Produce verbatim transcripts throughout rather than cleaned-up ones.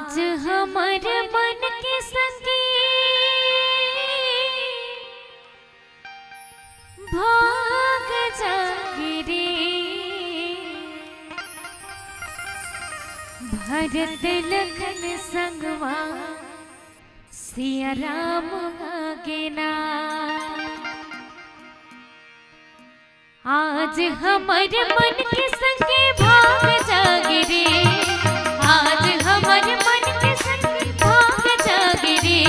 आज हमर मन के संगे भाग जागे रे, भरत लखन संगवा सिया राम आगे ना। आज हमर मन के संगे भाग जागे रे, आज हमर मन के संगे भाग जागे रे।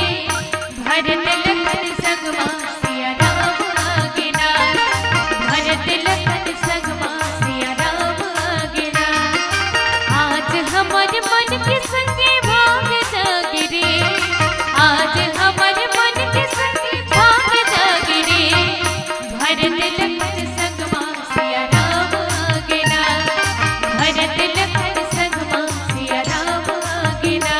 भरत लखन संगमा सिया राम आगे ना, भरत लखन संगमा सिया राम आगे ना। आज हमर मन के संगे भाग जागे रे, आज हमर मन के संगे भाग जागे रे। भरत लखन संगमा सिया राम आगे ना, भरत लखन संगमा सिया राम आगे ना।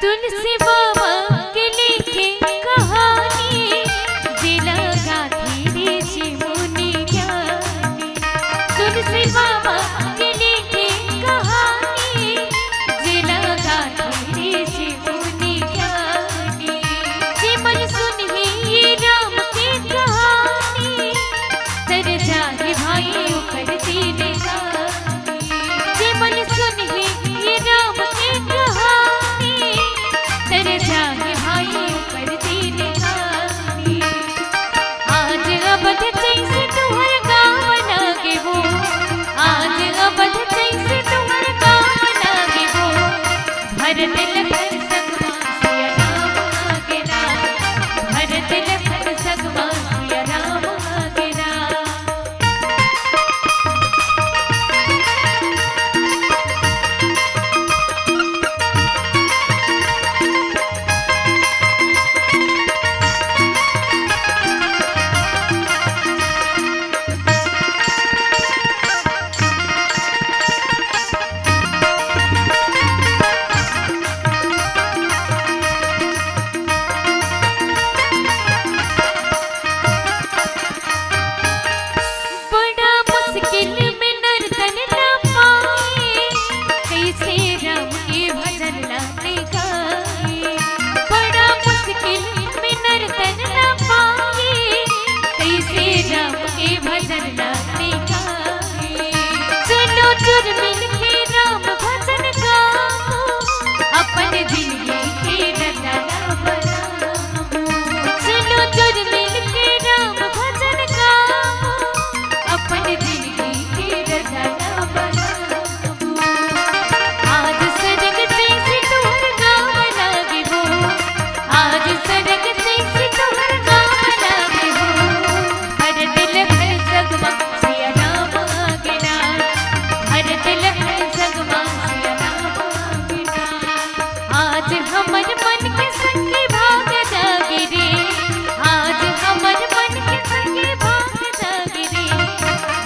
तुलसी बाबा के लिखे कहानी, जेला गाथे ऋषि मुनि ज्ञानी। तुलसी बाबा के लिखे कहानी, जेला गाथे ऋषि मुनि ज्ञानी। जे मन सुनही ये राम के कहानी, तर जाही भाई ओकर जिनगानी। जे मन सुनही ये राम के कहानी, तर जाही भाई ओकर जिनगानी। आज अवध जइसे तुँहर गाँव लागे हो, आज अवध जइसे तुँहर गाँव लागे हो। भरत लखन संगमा सिया राम आगे ना, भरत लखन संगमा सिया राम आगे ना। बड़ा मुश्किल में नर तन न पाए, कइसे राम के भजन ला गाए। बड़ा मुश्किल में नर तन न पाए, कइसे राम के भजन ला गाए। चलो जुर मिल के राम भजन गावो, अपन जिनगी के रचना बनावो। चलो जुर मिल के राम भजन गावो, अपन जिनगी के रचना बनावो। आज सरग जइसे तुँहर गाँव लागे हो, आज सरग जइसे तुँहर गाँव लागे हो। भरत लखन संगमा सिया राम आगे ना, भरत लखन संगमा सिया राम आगे ना। आज हमर मन के संगे भाग जागे रे, आज हमर मन के संगे भाग जागे रे।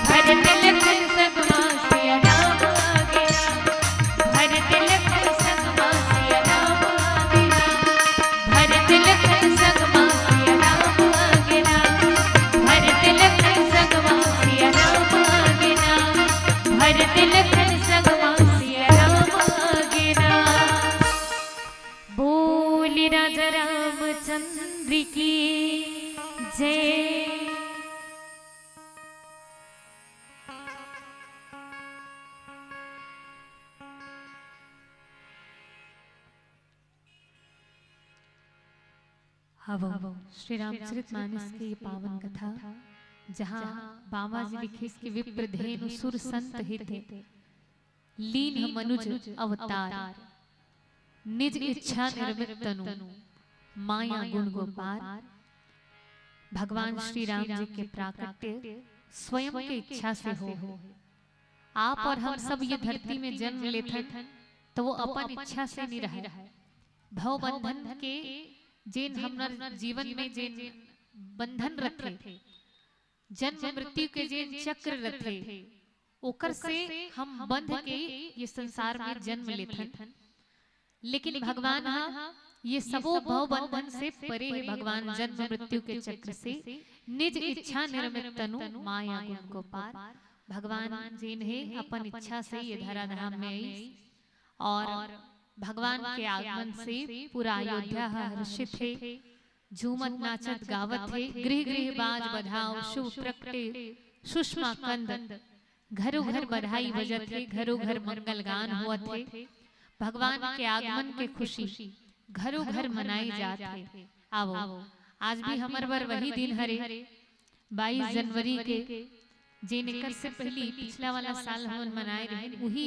भरत लखन संगमा सिया राम आगे ना, भरत लखन संगमा सिया राम आगे ना, भरत लखन संगमा सिया राम आगे ना, भरत लखन संगमा सिया राम आगे ना, भरत लखन संगमा सिया राम आगे ना। बोल राजा रामचंद्र की जय। हवो श्री रामचरित मानस के ये पावन कथा, जहाँ बाबा जी लिखिस कि विप्र धेनु सुर संत हित, लीन्ह मनुज अवतार। निज इच्छा निर्मित तनु, माया गुण गो पार। भगवान श्री राम जी के प्राकट्य स्वयं के इच्छा से हो। आप और हम सब ये धरती में जन्म लेथन, तो वो अपन इच्छा से नहीं रहे। भव बंधन के जेन हमर जीवन में जेन बंधन रथे, जन्म मृत्यु के जेन चक्र रथे, ओकर से हम बंध के ये संसार में जन्म लेथन। लेकिन भगवान ह ये सबो भव बंधन से परे हे। भगवान जन्म मृत्यु के चक्र से निज इच्छा निर्मित तनु, माया गुण को पार। भगवान जेन हे अपन इच्छा से ये धराधाम में आइस और भगवान के आगमन से पूरा अयोध्या ह हर्षित हे। झूमत नाचत गावत हे, गृह गृह बाज बधाव, शुभ प्रगटे सुषमा कंद, घरो घर बधाई बजत हे, घरो घर मंगल गान होवत हे। भगवान के आगमन के खुशी घरो घर मनाई जात हे। आवो, आज भी हमर बर वही दिन हरे, बाईस जनवरी के, जेन एकर से पहली पिछला वाला साल हमन मनाए रहिन, उही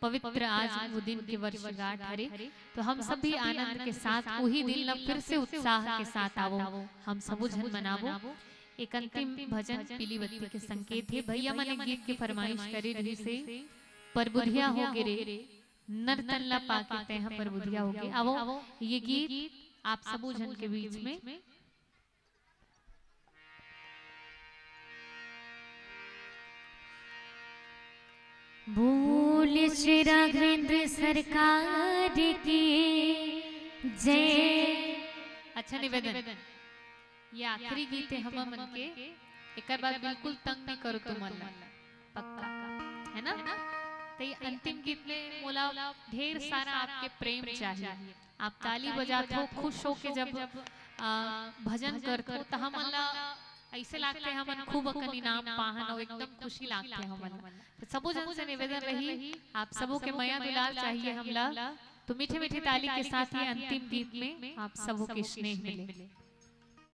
पवित्र आज वो दिन के वर्षगांठ हरे। तो हम सब भी आनंद के साथ उही दिन ला फिर से उत्साह के साथ आवो, हम सबो झन मनाबो। एक अंतिम भजन पीली बत्ती के संकेत हे। भैया मन एक गीत के फरमाइश करे रहिस हे, परबुधिया हो गे रे, नर तन ला पाके तैं ह परबुधिया हो गे। आवो, ये गीत आप सबो झन के बीच में। बोल श्री राघवेंद्र सरकार की जय। अच्छा निवेदन, ये आखिरी गीत हे हमर मन के, एकर बाद बिल्कुल तंग नहीं करो तुमन ला, पक्का, है ना? तो ये अंतिम गीत में मोला ढेर सारा आपके प्रेम चाहिए। आप ताली बजात हो, खुश हो के जब आ, भजन करत हो, तो हमन ला ऐसे लागथे हमन खूब अकन इनाम पाहन और एकदम खुशी लागथे हमन। तो सबो जन से निवेदन रही, आप सबो के मया दुलार चाहिए हमला। तो मीठे मीठे ताली के साथ ये अंतिम गीत में आप सबो के स्नेह मिले।